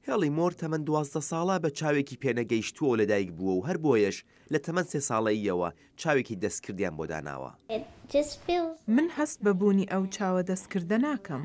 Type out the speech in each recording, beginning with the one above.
هێڵی مۆر تەمەن 12 ساڵە بە چاوێکی پێنەگەیشتووەوە لەدایک بووە و هەر بۆیەش لە تەمەن سێ ساڵەییەوە چاوێکی دەستکردیان بۆ داناوە. من هەست بە بوونی ئەو چاوە دەستکردە ناکەم،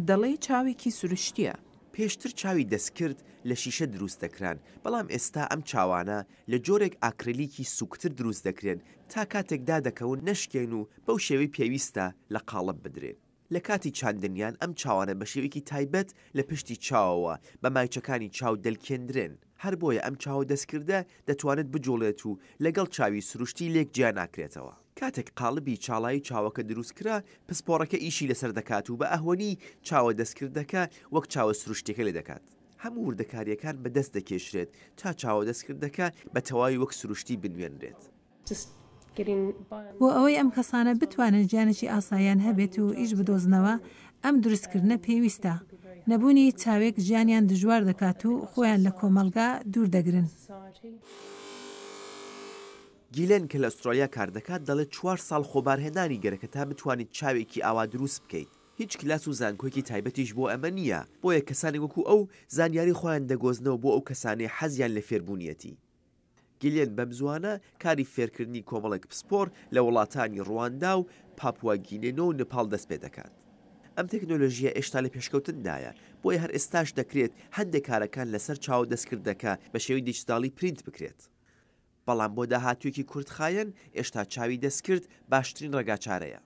دەڵێی چاوێکی سروشتییە. پێشتر چاوی دەستکرد لە شیشە دروست دەکران، بەڵام ئێستا ئەم چاوانە لە جۆرێک ئاکرلیکی سووکتر دروست دەکرێن تا کاتێک دادەکەون نەشکێن و بەو شێوەی پێویستە لە قاڵب بدرێن. لە کاتی چاندنیان ئەم چاوانە بە شێوەیەکی تایبەت لە پشتی چاوەوە بە مایچەکانی چاو دەلکێندرێن، هەر بۆیە ئەم چاوە دەستکردە دەتوانێت بجوڵێت و لەگەڵ چاوی سروشتی لێک جیا ناکرێتەوە. کاتێک قاڵبی چاڵایی چاوەکە دروست کرا، پسپۆڕەکە ئیشی لەسەر دەکات و بە ئەهوەنی چاوە دەستکردەکە وەک چاوە سروشتیەکە لێ دەکات. هەموو وردەکارییەکان بە دەست دەکێشرێت تا چاوە دەستکردەکە بە تەواوی وەک سروشتی بنوێنرێت. بۆ ئەوەی ئەم کەسانە بتوانن ژیانێکی ئاساییان هەبێت و ئیش بدۆزنەوە، ئەم دروستکردنە پێویستە. نەبوونی هیچ چاوێک ژیانیان دژوار دەکات و خۆیان لە کۆمەڵگا دوور دەگرن. گیلێن کە لە ئوسترالیا کار دەکات دەڵێت چوار ساڵ خۆبارهێنانی گەرەکە تا بتوانیت چاوێکی ئاوا دروست بکەیت. هیچ کلاس و زانکۆیەکی تایبەتیش بۆ ئەمە نییە، بۆیە کەسانێک وەکو ئەو زانیاری خۆیان دەگۆزنەوە بۆ ئەو کەسانەی حەزیان لە فێربوونیەتی. گیلێن بەمزووانە کاری فێرکردنی کۆمەڵێک پسپۆڕ لە وڵاتانی ڕواندا و پاپوا گینێنۆ و نپاڵ دەستپێدەکات. ئەم تەکنۆلۆژییە ئێشتا لە پێشکەوتندایە، بۆیە هەر ئێستاش دەکرێت هەندێک کارەکان لەسەر چاوە دەستکردەکە بە شێوەی دیجتاڵی پرینت بکرێت. بەڵام بۆ داهاتوویەکی کورتخایەن ئێشتا چاوی دەستکرد باشترین ڕێگاچارەیە.